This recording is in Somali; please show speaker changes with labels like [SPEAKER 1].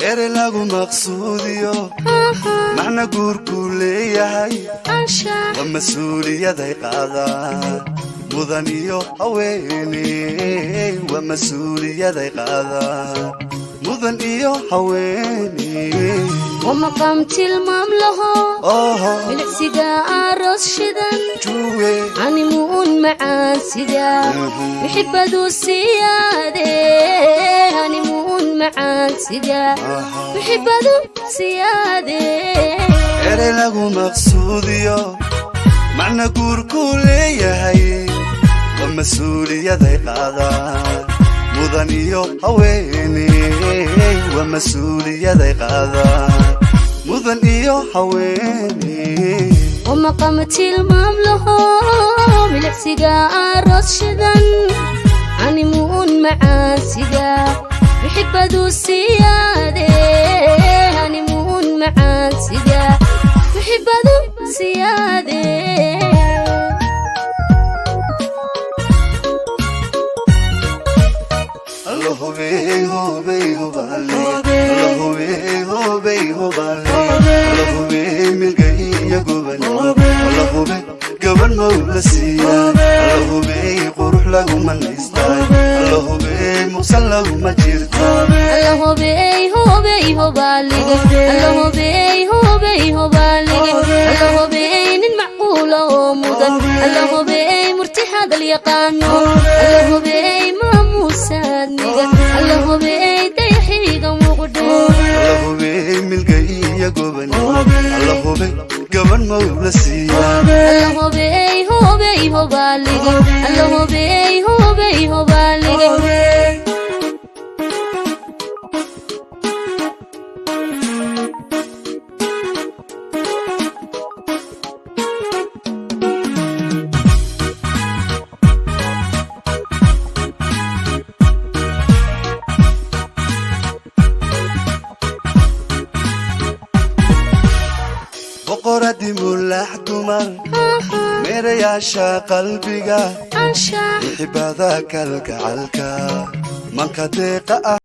[SPEAKER 1] Erey lagu maqsuudiyo macna guurkuu leeyahay waa mas-uuliyaday qaadaan mudan iyo haweeney, waa mas-uuliyaday qaadaan mudan iyo haweeney.
[SPEAKER 2] Waa maqaam tilmaam laho, milicsiga aroos shidan,
[SPEAKER 1] juwe
[SPEAKER 2] animuun macaan sida mixibadu siyaade, animuun macaan sida mixibadu siyaade.
[SPEAKER 1] Erey lagu maqsuudiyo macna guurkuu leeyahay waa mas-uuliyaday qaadaan mudan iyo haweeney, waa mas-uuliyaday qaadaan mudan iyo haweeney.
[SPEAKER 2] Waa maqaam tilmaam laho, milicsiga aroos shidan, animuun macaan sida mixibadu siyaade, animuun macaan sida mixibadu siyaade.
[SPEAKER 1] Alla hubey hubey hubale, alla hubey hubey hubale, alla hubey milga iyo gubane, alla hube gaban mawla siiya, alla hubey qurux laguma naystay, alla hubey muqsan laguma jirta.
[SPEAKER 2] Alla hubey hubey hubaaliga, alla hubey hubey hubaaliga, alla hubey nin macquula oo mudan, alla hubey murti hadal yaqaano, alla hubey maamuusaadmiga, alla hubey dayaxiiga muqdho.
[SPEAKER 1] Alla hubey milga iyo gubane, alla hube gaban mawla siiya.
[SPEAKER 2] Alla hubey hubey hubaaliga, alla hubey hubey hubaaliga.
[SPEAKER 1] Boqoradii mulaax dumar, meerayaasha qalbiga,
[SPEAKER 2] Anshax,
[SPEAKER 1] muxibada kalgacalka, manka deeqa ah.